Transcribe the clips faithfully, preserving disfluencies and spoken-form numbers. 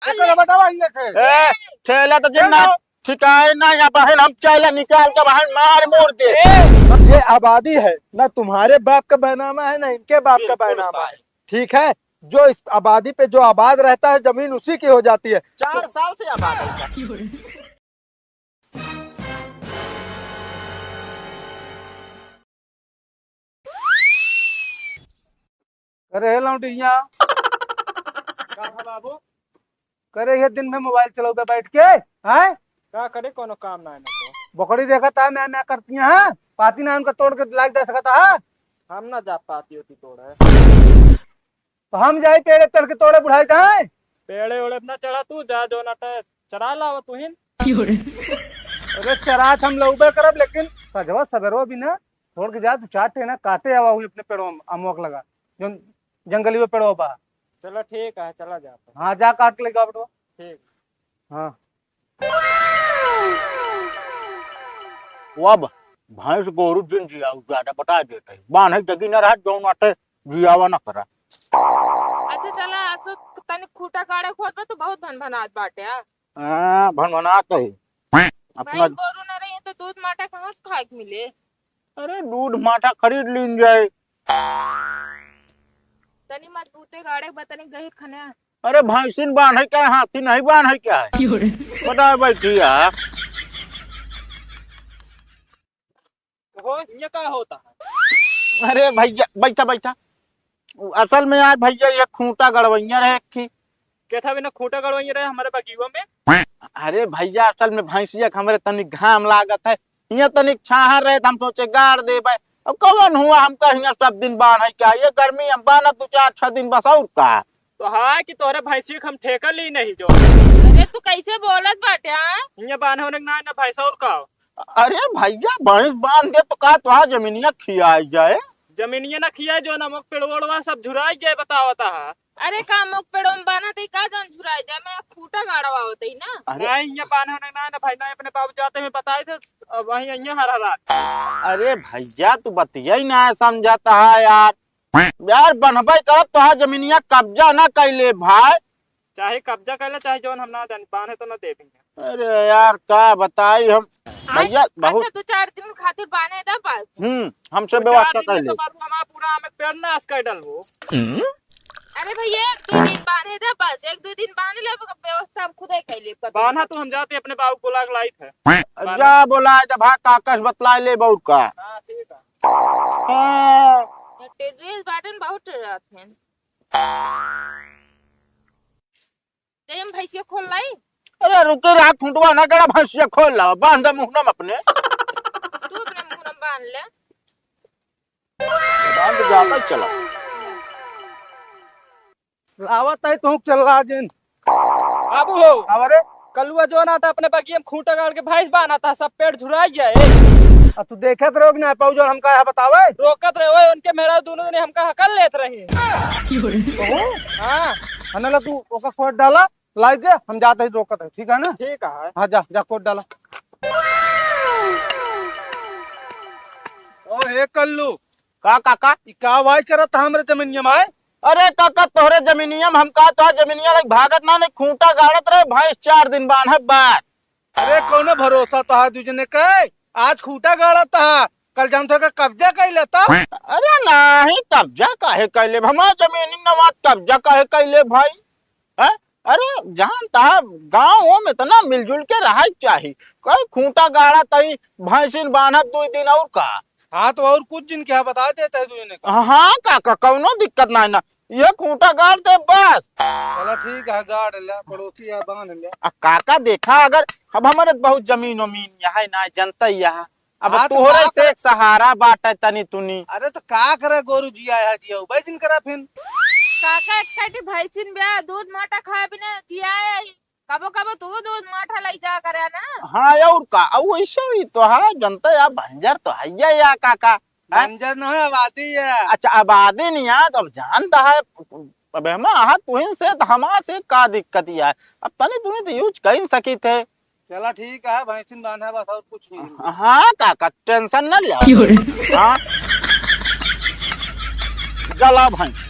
चलो बतावा इनके। ए, ठेला तो जिन्ना ठिकाए ना, या बहन हम चैला निकाल के बहन मार मोड़ दे। ये आबादी है, ना तुम्हारे बाप का बैनामा है, ना इनके बाप का बिल्कुल बैनामा है। ठीक है, जो इस आबादी पे जो आबाद रहता है, जमीन उसी की हो जाती है। चार साल से आबाद है। अरे हे लौंडिया, का था बाबू? करे ये दिन में मोबाइल चलाउबे बैठ के, हैं? का करे, कोनो काम ना है ना तो। बकरी देखत है, मैं, मैं करती हैं, पाती ना उनका तोड़ के लाग जा सकता है। हम ना जा पाती होती तोड़े। तो हम जाई पेड़े चढ़ के तोड़े बुढ़ाई का है? पेड़े ओड़े ना चढ़ा तू, जा जो ना ते चरा लावा तू हिन। अरे चरात हम लउबे करब, लेकिन सजवा सबेरवा भी ना छोड़ के जा, दू चार ठे ना काटे आवा हुई अपने पेड़वा में, अमवा के लगा, जो जंगली वो पेड़वा बा। चलो ठीक है, चला जाता। हाँ, जा काट ले गा बेटवा। ठीक। हाँ। वो अब भैंस गोरू जिन जिया ज्यादा बता देते हैं। बान्हे जगी ना रहा, जौन आटे जियावा ना करा। अच्छा चला, आज तो तनी खूटा गाड़े खोद में तो बहुत भनभनात बाटे, हाँ? हाँ, भनभनात है। अपना भैंस गोरू ना रही तो दूध माटा कहाँ से खाए के मिले? अरे दूध माटा खरीद लीन जाए। तनी मजबूते गाड़े बा, तनी गहिर खने। अरे भैंसिन बान्हे क्या है, हाथी नहीं बान्हे क्या है? क्यों रे? बताए बैठी है। ओहो, ये का होता है? अरे भैया, बैठा, बैठा। असल में यार भैया, ये खूंटा गड़वैया रहे एक ठे। के था बिना खूंटा गड़वैया रहे हमारे बगीवा में? अरे भैया, असल में भैंसिया के हमरे तनी घाम लागत है, हियाँ तनिक छाहर रहे, त हम सोचे गाड़ देबे। अब कवन हुआ, हमका हियाँ सब दिन बान्हे के, ये गर्मी हम बान्हब दू चार छह दिन बस, और का। तो हाँ कि तोहरे भैंसी के हम ठेका ली नहीं जो। अरे तू कैसे बोलत बाटे, हाँ? हियाँ बान्हे होने के ना, ना भैंस और का। अरे भैया, भैंस बांध दे तो का तोहार जमीनिया खियाई जाए? जमीनिया ना खियाए, जो नमक पेड़वा ओड़वा सब झुराई जाए, बतावता है। अरे का मौक पेड़ों में बान्हा तई का जौन झुराई जाए, मैं खूटा गाड़वा होते ही ना। अरे। नहीं, ये बान्हे होने ना, ना भाई, ना अपने बाबू जाते में बताए थे, अब वहीं, यहीं हर हरा। अरे भैया, तू बतिया ही ना समझता है यार। यार, बनबे करब तोहार जमीनिया कब्जा ना कैले भाई। चाहे कब्जा कैले, चाहे जौन हम ना जानी, बान्हे तो ना देबी। अरे यार, का बताई हम, भैया, बहुत अच्छा, दो चार दिन खातिर बान्हे दा बस। हम्म, हमसे दो चार व्यवस्था दिन कर में ले। तो मारू हमारा पूरा आम के पेड़ नाश कर डालबो। अरे भैया, एक दो दिन बान्हे दा बस, एक दो दिन बान्हे ले, व्यवस्था हम खुदे कर लेब। बान्हा तो हम जाते अपने बाबू को लाग लाइत है। बान्हा। जा बोला, जब हाँ, काकस बतला ले बउर का। हाँ, ठीक है। हाँ। टेड्रियस बाटन बहुत डरात हैं। ते हम भैंसिया खोल लाई? अरे रुके रहा, खूंटवा ना गड़ा, भैंसिया खोल ला, बांध दे मुहनम अपने। तू अपने मुहनम बांध ले। बांध जाता चला। लावत है तू चल रहा जिन। बाबू हो। अब रे? कलुआ जो ना था अपने बगिया में खूंटा गाड़ के भैंस बांधा था, सब पेड़ झुराई गया है। अब तू देखत रहो कि ना पाऊ जो हमका यहाँ बतावे? रोकत रहे, ओए, उनके मेहरारू दोनों जने हमका हकल लेत रही। हाँ। अनला तू ओका कोट डाला, लाई दे, हम जाते ही रोकत है, ठीक है ना? ठीक है। हाँ, जा, जा, कोट डाला। ओ, हे कल्लू। का काका? ई का आवाज करत है हमरे जमीनिया में, आय? अरे काका, तोहरे जमीनिया में हम का, तोहरे जमीनिया लग भागत ना, नहीं खूंटा गाड़त रहे, भैंस चार दिन बान्हब बात। अरे, कौनो भरोसा तोहार दुइ जने के? आज खूंटा गाड़त हा, कल जान तो का कब्जा कर लेता। अरे नहीं, कब्जा काहे कर ले? हमार जमीन नवाज कब्जा काहे कर ले भाई? हैं? अरे, जान तहा गाँव में इतना मिलजुल के रहे के चाही। कोई खूंटा गाड़ा तई भैंसिन बान्हब दुइ दिन और का? हाँ, तो और कुछ दिन क्या बता देता है दुइ जने का? हाँ, काका, कौनो दिक्कत ना है ना। ये खूंटा गाड़ दे बस। चला ठीक है, गाड़ ले, पड़ोसी है, बांध ले। आ काका देखा, अगर अब हमारे बहुत जमीन वमीन यहाँ है ना, जनता ही यहाँ। अब हाँ, तो तोहरे का से करे? एक सहारा बाटे तनी तुनी। अरे तो का करे, गोरू जिया है, जिया उबे जिन करा फिन। काका एक काटी भैंसिन ब्या, दूध माटा खाए बिना जिया है। कबो कबो तू दूध माठा लई जा करे ना। हाँ, और का, अब वैसे भी तो है, जनता या बंजर तो है या, या काका, हैं? बंजर न है, आबादी है। अच्छा, आबादी नहीं है, तो अब जानता है, अब हम हाँ तुहिन से, तो हमार से का दिक्कत ही है? अब तनी तुनी तो यूज कर ही सकी थे। चला ठीक है, भैंसिन बांधा बस, और कुछ नहीं। हाँ काका, टेंशन न ले। क्यों रे? हाँ, जला भैंस।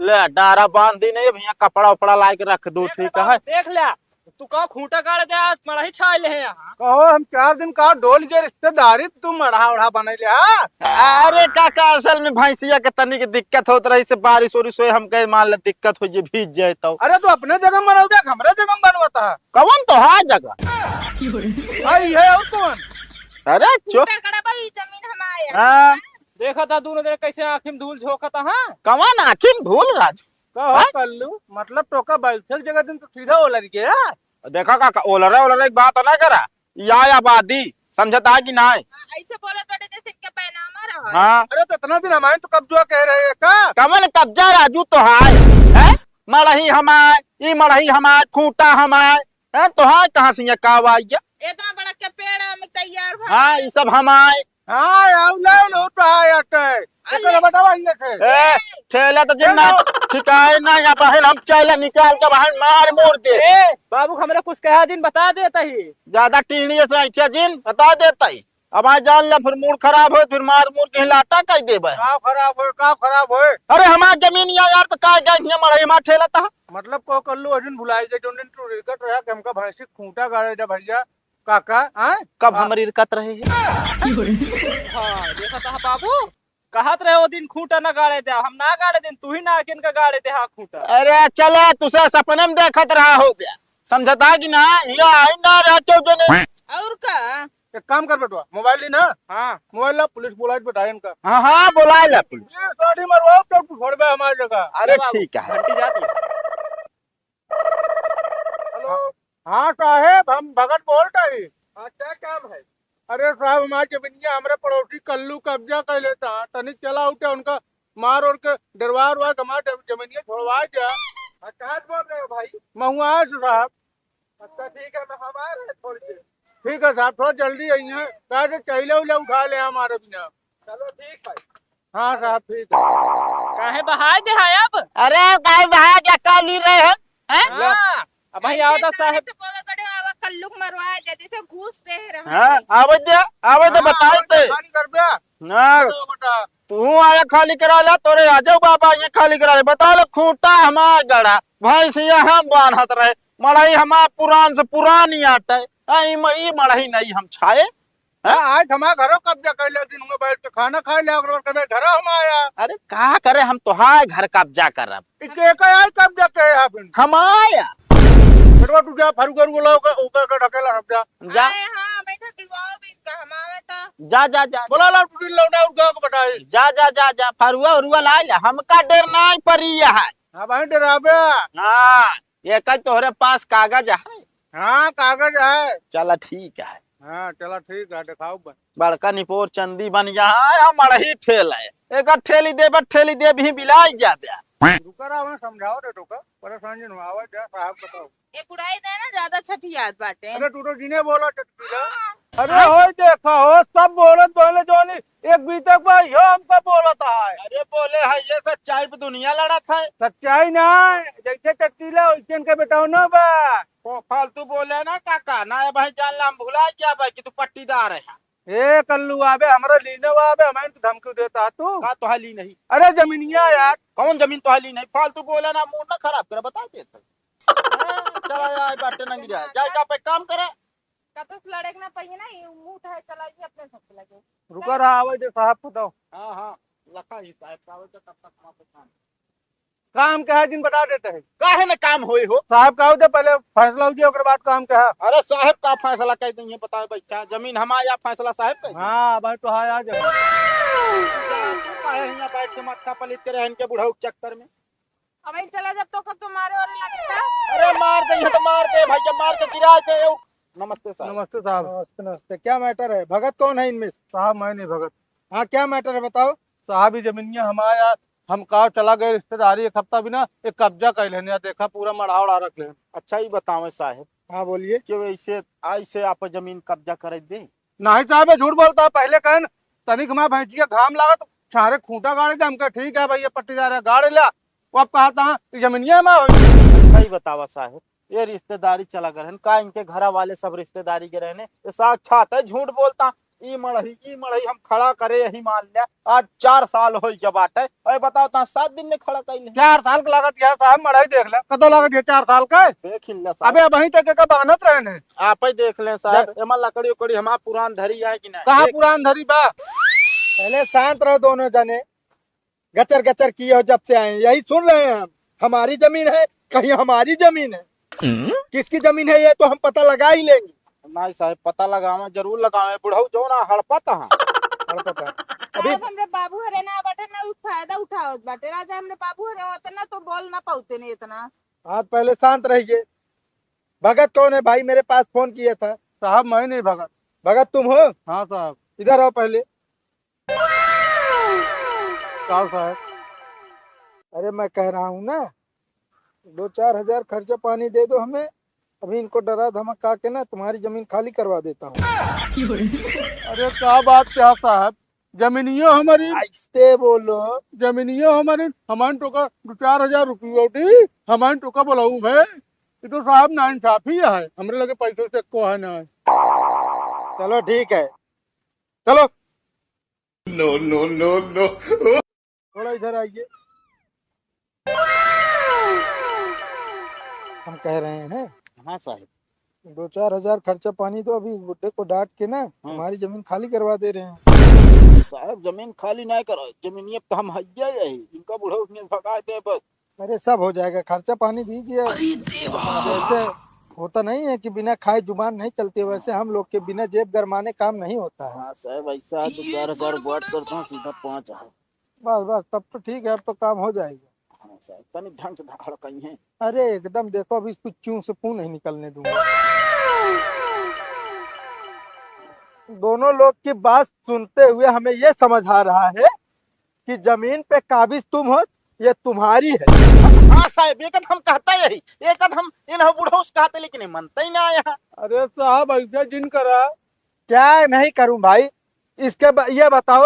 ले, डारा बांध दी नहीं, अब यहाँ कपड़ा उपड़ा ला के रख दो, देख ले ठीक बाबू, है? देख ले, तू का खूंटा गाड़ दे, आज मड़ही छाए ले हैं यहाँ। कहो, हम चार दिन का डोल गए रिश्तेदारी, तू मड़हा उड़हा बने ले, हाँ? अरे काका, असल में भैंसिया के तनी के दिक्कत होत रही से, बारिश उरिश होए, हम कहे मान ले दिक्कत हो जे भीज जाए तो। अरे तू अपने जगह में रहो, देख, हमरे जगह में बनवता है। कौन तो है जगह? भाई है और कौन? अरे चुप। खूंटा गड़ा बा, ई जमीन हमारे है। हाँ। देखा था दोनों जने कैसे आँखी में धूल झोंकता, हाँ? कवन आँखी में धूल, राजू? का हो हाँ? कल्लू, मतलब तोका बैठे के जगह दिन तो सीधा ओलर के, हाँ? देखा काका, ओलरे ओलरे की बात ना करा, या आबादी समझता है कि नाय? ऐसे बोले बड़े जैसे इनके पैनामा रहा है। हाँ। अरे तो इतना दिन हमारे तो कब्जा कह रहे हैं का? कवन कब्जा राजू, तो हाय, हैं? मड़ही हमार, ई मड़ही हमार, खूंटा हमार, हैं? तो हाय कहाँ से यहाँ काव आ गया? इतना बड़ा के पेड़ हम तैयार भा हाँ, ई सब हमार। हाँ, आउ ले लो तो हाय अटे। अरे। एकरा बतावा इनके। ए, ठेला तो जिन ना ठिकाए ना, या बहन हम चैला निकाल के बहन मार मोड़ दे। ए, बाबू, हमरा कुछ कहा जिन, बता देता ही। ज्यादा टीढ़ी से ऐठिया जिन, बता देता ही। अब आ जान ले, फिर मूड खराब होए, फिर मार मूर के लाटा कह देबे। का खराब होए, का खराब होए? अरे हमार जमीन या यार, तो का जाए हियां मड़ई मा ठेला ता। मतलब को कल्लू अजिन भुलाई गए, जोन दिन तू रिकट रहा कि हमका भैंसी खूंटा गाड़े दे भैया, काका, आए? कब आ- हम रिकट रहे हैं? हाँ, देखा था बाबू, कहत रहे वो दिन खूंटा ना गाड़े दे, हम ना गाड़े दिन, तू ही ना किन का गाड़े दे, हाँ, खूंटा। अरे चला, तुसे सपने में देखत रहा हो गया, समझता कि ना? हियां आई ना रहा क्यों जो नहीं। और का? एक काम कर बेटवा, मोबाइल ली ना। हाँ। मोबाइल ला, पुलिस बुलाए बैठाए इनका। हाँ, हाँ, बुलाए ला पुलिस। ये गाड़ी मरवाओ तो तू छोड़बे हमारी जगह। अरे ठीक है। घंटी जाती है। हेलो। हाँ साहेब, हम भगत बोल रही। हाँ, क्या काम है? अरे साहब, हमारे जमीनिया हमरे पड़ोसी कल्लू कब्जा कर लेता है, तनिक चला उठे उनका मार और के डरवा उरवा के हमारे जम-, जमीनिया छोड़वा जा। हाँ, कहाँ से बोल रहे हो भाई? महुआ से साहब। अच्छा ठीक है, मैं हमारे है थोड़ी देर। ठीक है साहब, थोड़ा जल्दी आई हैं, कहा तो चैले उले उठा ले हमारे बिना। चलो ठीक भाई। हाँ साहब, ठीक है। काहे बहाय दे है अब? अरे काहे बहाय दे, का ली रहे हो? हैं? हाँ, अब भाई ऐसे आवता साहेब। तो बोले बड़े आवा कल्लुक मरवा दे, जैसे घूस दे रहे हैं। हाँ, आवे दे, आवे दे, हाँ, बताए आवे दे। खाली कर दे। ना, तो बता। तू आया खाली करा ला, तोरे आ जाओ बाबा, ये खाली करा ले। बता लो, खूंटा हमार गड़ा, भैंसिया हम बान्हत रहे, मड़ई हमार पुरान से पुरानी आटे। आ, ई म-, ई मड़ई नहीं हम छाए। हाँ, आज हमार घरो कब्जा कर ले, दिन में बैठ के खाना खाए ले, ओकर बाद कबे घरो हम आया। अरे का करे, हम तोहार घर कब्जा करब। ई के का आई कब्जा के है अपन? हम आया। बेटवा तू जा, फरुआ उरुआ ला, ओकर, ओकर का ढकेला सब जा। जा। आए, हाँ, बैठा दिलवाओ भी इनका, हम आवे तो। जा, जा, जा, जा। बोला ला, टूटी लौंडा उनका को बताई। जा, जा, जा, जा, फरुआ उरुआ ला, ला, हमका डर नाई परी है। हाँ भाई, डराबे। हाँ, ये कल तोहरे पास कागज है। हाँ, कागज है। चला ठीक है। हाँ, चला ठीक है, दिखाओ बस। बड़का निपोर चंदी बन गया है, हम अड़ही ठेल है। एक ठेली देबे, ठेली देबे ही बिलाई जाबे। रुका रहा, मैं समझाओ दे, रुका, परेशान जिन हुआ, आवा जा, साहब बताओ। ये बुढ़ाई दे ना, ज्यादा छठियात बाटे। अरे तू तो जिने बोला चटकीला। अरे हाँ। होय देखा हो, सब बोलत बोले जोनी, एक बीतक बा, यो हमका बोलत है। अरे बोले है, ये सच्चाई पे दुनिया लड़त है। सच्चाई ना, जैसे चटकीला वैसे इनके बेटाओ ना बा। वो फालतू बोले ना काका, ना ये भाई जान ला हम भुला गया भाई कि तू पट्टीदार है। ए कल्लू आबे, हमरा लीने आबे, हमारे तो धमकी देता तू। का तोहा ली नहीं? अरे जमीनिया यार। कौन जमीन तोहा ली नहीं? फालतू बोले ना, मूड ना खराब करे, बता देता। हाँ, चला यार, बाटे नंगी रहा। जा, जा, पे काम करा। कतस लड़े के ना पहिए ना, ये मुंह उठाए चला, ये अपने सबके लगे। रुका रहा, आवे दे साहब को दो। हाँ, हाँ, लखा ही साहब का आवे तो तब तक वहाँ पे काम। काम क्या है, जिन बता देते हैं। काहे न काम होए हो? साहब का हो दे, पहले फैसला हो जाए, ओकर बाद काम क्या है? अरे साहब का फैसला कह देंगे, बताए बैठा, जमीन हमार या फैसला साहब कह देंगे? हाँ, भाई तो हाँ, आ जाओ। तू काहे हियां बैठ के माथा पलीत करे इनके बुढ़ऊ के चक्कर में? अब चला जब तो कब तुम्हारे और लगता। अरे मार दे, ये तो मार दे भाई, जब मार के गिरा दे। नमस्ते साहब। नमस्ते साहब। नमस्ते, नमस्ते। क्या मैटर है? भगत कौन है इनमें से? साहब, मैं नहीं भगत। हाँ, क्या मैटर है, बताओ। साहब, ये जमीनिया हमारा, हम गाँव चला गए रिश्तेदारी, एक हफ्ता भी ना, एक कब्जा कर लेने, देखा पूरा मढ़ा उड़ा रख लेने। अच्छा, ये बताओ साहब। हाँ, बोलिए। कि वैसे ऐसे आप जमीन कब्जा कर दे? नहीं साहब, ये झूठ बोलता है। पहले कहन, तनिक हमारे भैंसिया घाम लागत, छारे खूंटा गाड़े दे, हमका ठीक है भैया, पट्टीदार है, गाड़े ला। वो अब कहा था, ये जमीनिया में होई। अच्छा ही बतावा साहब, ये रिश्तेदारी चला गए हैं का? इनके घर वाले सब रिश्तेदारी के रहने, ये साक्षात है झूठ बोलता। ई मड़ही, ई मड़ही हम खड़ा करे यही मान लिया, आज चार साल होइ गया बाटे। अरे बताओ, तहाँ सात दिन में खड़ा कइले। चार साल के लागत है साहब, मड़ही देख ले, कतो लागत है चार साल के। देख ही ले साहब। अबे अबहीं तक एका बान्हत रहे ने। आप ही देख लें साहब, देख। एमा लकड़ी उकड़ी हमार पुरान धरी है कि नहीं? कहाँ देख। पुरान धरी बा? पहले शांत रहो दोनों जने। गचर गचर किए हो जब से आए हैं, यही सुन रहे हैं हम। हमारी जमीन है, कहीं हमारी जमीन है? हम्म? किसकी जमीन है ये तो हम पता लगा ही लेंगे। नहीं साहब, पता लगावे, जरूर लगावे। बुढ़ऊ जो ना हड़पत है। हड़पत है। अभी साहब, हमरे बाबू हरे ना बाटे ना, उ फायदा उठावत बाटे। राजा हमरे बाबू हरे होते ना तो बोल ना पाते नहीं इतना। आज पहले शांत रहिए। भगत कौन है भाई? मेरे पास फोन किया था। साहब, मैं नहीं भगत। भगत तुम हो? हाँ साहब। इधर आओ पहले। का साहब? अरे मैं कह रहा हूँ ना, दो चार हजार खर्चा पानी दे दो हमें, अभी इनको डरा धमका के ना तुम्हारी जमीन खाली करवा देता हूँ। अरे का बात क्या साहब, जमीनियो हमारी, ऐसे बोलो। जमीनियो हमारी, हमारे टोका दो चार हजार रुपये उठी, हमारे टोका बोलाऊ है। ये तो साहब नाइंसाफी है, हमरे लगे पैसों से को है ना। चलो ठीक है, चलो। No, no, no, no। थोड़ा इधर आइए। हम कह रहे हैं, हाँ साहब। दो चार हजार खर्चा पानी दो, अभी बुड्ढे को डांट के ना हाँ। हमारी जमीन खाली करवा दे रहे हैं। साहब, जमीन खाली ना करो, जमीनिया तो हम हइया यही, इनका बुढ़ऊ उसने भगा दे बस। अरे, सब हो जाएगा, खर्चा पानी दीजिए। अरे देवा। जैसे होता नहीं है कि बिना खाए जुबान नहीं चलती है, वैसे हम लोग के बिना जेब गरमाने काम नहीं होता है। हाँ साहब, ऐसा है, दो चार हजार बात करता हूँ, सीधा पाँच है। बस, बस, तब तो ठीक है, अब तो काम हो जाएगा। हाँ साहब, तनी ढंग से धड़कई है। अरे एकदम, देखो, अभी इसको चूं से पूं नहीं निकलने दूंगा। दोनों लोग की बात सुनते हुए हमें ये समझ आ रहा है कि जमीन पे काबिज तुम हो, ये तुम्हारी है। हाँ साहब, एक हम कहता यही, एक हम इन बुढ़ऊ से कहते, लेकिन ये मनता ही ना यहाँ। अरे साहब, ऐसा जिन करा। क्या नहीं करूं भाई, इसके ब-, ये बताओ,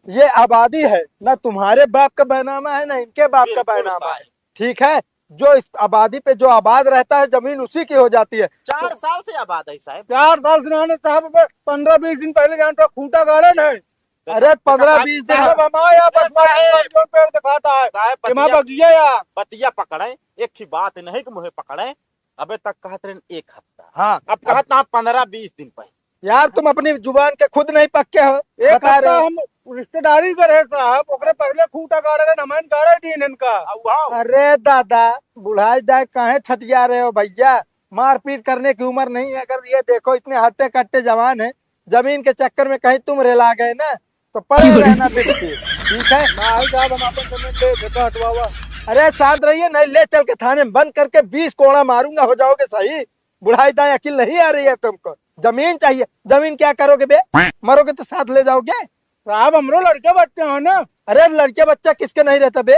ये आबादी है ना, तुम्हारे बाप का बैनामा है ना इनके बाप का बिल्कुल बैनामा है। साहब। ठीक है, जो इस आबादी पे जो आबाद रहता है, जमीन उसी की हो जाती है। चार साल से आबाद है साहब। चार साल से ना साहब, बस पन्द्रह बीस दिन पहले जान तो खूंटा गाड़े नहीं। अरे, पन्द्रह बीस दिन। साहब, हमारे यहाँ ए बस साहब। पेड़ दिखाता है। साहब, एमा बतिया, बगिया या। बतिया पकड़े, एक ही बात नहीं कि मुँहे पकड़े। अबे तक कहत रहे एक हफ्ता। हाँ। अब कहत ना पन्द्रह बीस दिन पहले। यार, तुम अपनी जुबान के खुद नहीं पक्के हो, एक बता रहे हफ्ता हो। हम रिश्तेदारी करे साहब, ओकरे पहले खूंटा गाड़े रहे, हमारे गाड़े दिन इनका। अब वाह। अरे दादा, बुढ़ाई दाई काहे छटिया रहे हो भैया? मारपीट करने की उम्र नहीं है। अगर ये देखो, इतने हट्टे कट्टे जवान हैं, जमीन के चक्कर में कहीं तुम रेला गए ना, तो पड़े रहना बिल्कुल। ठीक है? नहीं साहब, हम अपन जमीन ले, देखो, हटवावा। अरे शांत रहिए, नहीं ले चल के थाने में बंद करके बीस कोड़ा मारूंगा, हो जाओगे सही। बुढ़ाई दाई अकिल नहीं आ रही है तुमको, जमीन चाहिए। जमीन क्या करोगे बे? मरोगे तो साथ ले जाओगे? साहब, हमरो लड़के बच्चे हैं ना। अरे लड़के बच्चा किसके नहीं रहता बे?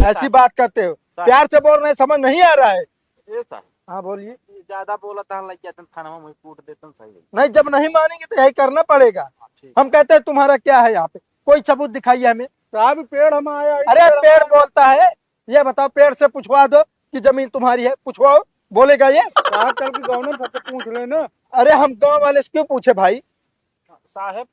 ऐसी बात करते हो, साहब। प्यार से बोल रहे हैं, समझ नहीं आ रहा है। ए साहब। हाँ, बोलिए। ये ज्यादा बोलत हन, लग जातन थाना में, वहीं कूट देतन सही। नहीं, जब नहीं मानेंगे तो यही करना पड़ेगा। हाँ, ठीक। हम कहते हैं, तुम्हारा क्या है यहाँ पे, कोई सबूत दिखाइए हमें। साहब, पेड़ हम आया, अरे, पेड़ पेड़ हमारा। बोलता है, ये बताओ, पेड़ से पूछवा दो कि जमीन तुम्हारी है, पूछवाओ, बोलेगा ये? साहब, चल के गाँव में सबसे पूछ लेना। अरे, हम गाँव वाले से क्यों पूछे भाई? साहब,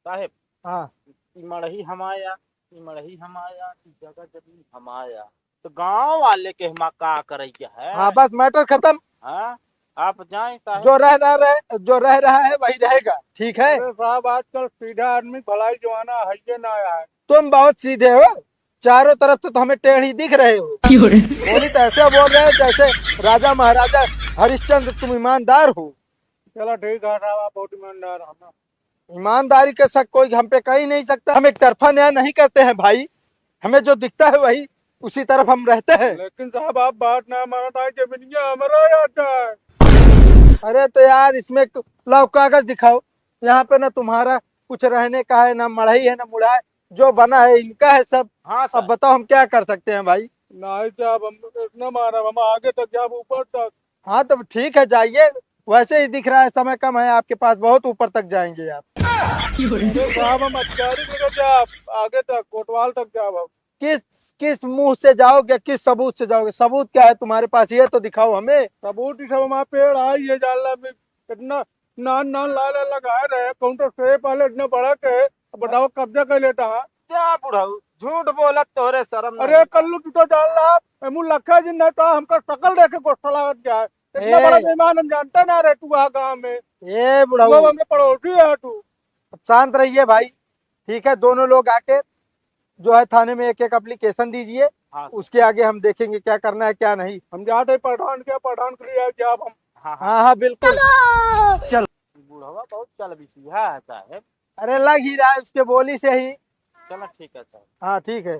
साहब, हाँ। ई मड़ही हमाया, ई मड़ही हमाया, ई जगह जमीन हमाया, तो गाँव वाले के हमा का करैया है? हाँ, बस matter खत्म। हाँ, आप जाएं साहब। जो रह रहा रहे, जो रह रहा है वही रहेगा, ठीक है? अरे साहब, आजकल सीधा आदमी भलाई जमाना है ये ना आया है। तुम बहुत सीधे हो, चारों तरफ से तो हमें टेढ़ी दिख रहे हो। क्यों रे? बोली तो ऐसे बोल रहे हो जैसे राजा महाराजा हरिश्चंद्र तुम ईमानदार हो। चलो ठीक है साहब, आप बहुत ईमानदार हो ना। ईमानदारी के शक कोई हम पे कर ही नहीं सकता। हम एक तरफा न्याय नहीं करते हैं भाई, हमें जो दिखता है वही, उसी तरफ हम रहते हैं। लेकिन साहब, आप बात ना मानत आए, जमीनिया हमारा ही आता है। अरे तो यार, इसमें क-, लाओ कागज दिखाओ, यहाँ पे ना तुम्हारा कुछ रहने का है, ना मड़ही है, ना मुड़ा है, जो बना है इनका है सब। हाँ सर। अब बताओ हम क्या कर सकते हैं भाई? नहीं साहब, हम इतना मारा, हम आगे तक जाब, ऊपर तक। हाँ, तो ठीक है, जाइए। वैसे ही दिख रहा है समय कम है आपके पास, बहुत ऊपर तक जाएंगे आप। अरे साहब, हम अधिकारी के जाब, आगे तक, कोतवाल तक जाब हम। किस, किस मुंह से जाओगे, किस सबूत से जाओगे? सबूत क्या है तुम्हारे पास, ये तो दिखाओ हमें। सबूत ही सब हमारे पेड़ है, ये जान ला, मैं कितना नान नान लाल लगाए रहे, कौन तो सेब वाले इतने बड़ा के, बताओ कब्जा कर लेता है। क्या बुढ़ऊ, झूठ बोलत, तोहरे शर्म अरे नहीं? कल्लू, तू तो जान ला, एमू लखे जी नहीं तो हमका शकल देख के गुस्सा लागत जाए। इतना ए। बड़ा मेहमान हम जानते ना रहे तू आ गाँव में। ए बुढ़ऊ। वो हमें पड़ोसी है तू। अब शांत रहिए भाई, ठीक है, दोनों लोग आके जो है थाने में एक एक एप्लीकेशन दीजिए, हाँ। उसके आगे हम देखेंगे क्या करना है क्या नहीं। हम जाते प्रधान के, प्रधान के लिए जाब हम। हाँ, हाँ। हाँ, हाँ, बिल्कुल। चल। बुढ़वा बहुत चल बिसिया है साहब। अरे लग ही रहा है उसके बोली से ही। चलो ठीक है साहब। हाँ, ठीक है।